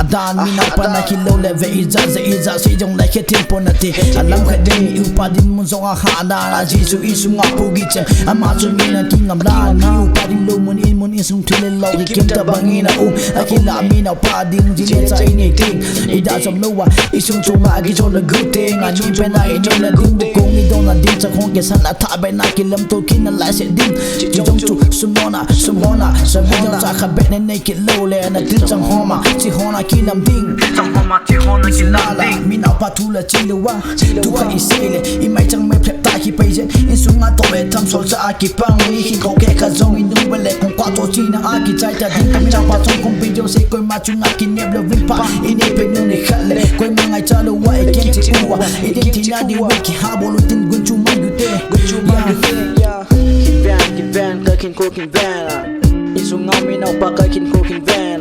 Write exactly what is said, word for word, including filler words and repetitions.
Dan mi naupa na kilou le ve ijat je ijat sei jong le khe thim pon nate. Alam khat ding mi upa dinmun jong ahahna na Jesu insung a pu gi cheng. Ama chu mi na kingam la mi upa ding lou mun in mun insung thil le lou kikim tabang in a um. Akila mi naupa ding ji le cha in e ting. Ida jom lou a isung chu ma ki jol le gu teng a ni pe na i ni le ding bu kong i dong na ding cha khong ke san a tha be na kilam to kin na lai se ding. Chi jong chu sum hona sum hona sum hona cha kha be ne ne ki lou le na ding chang homa chi hona kilam ding. Chang homa chi hona kilam ding. Mi naupa thu la chi lou a thu kha i sei le i mai chang mai phlep ta ki pai jen. Insung a to be tham sol cha a ki pang i hin ko ke kha jong i nu be le kong kwa to chi na a ki chai ta ding. Mi naupa chong kong pe jong sei koima chung a ki nep le vin pa i ne pe nu ne khat le koima ngai cha lou a i ken chi u a i ding thi na di u ki ha bo lu tin gun chu mai gu te gun chu mai gu te. Kin ven kin ven ka kin ko kin ven a. Insung a mi naupa ka kin ko kin ven.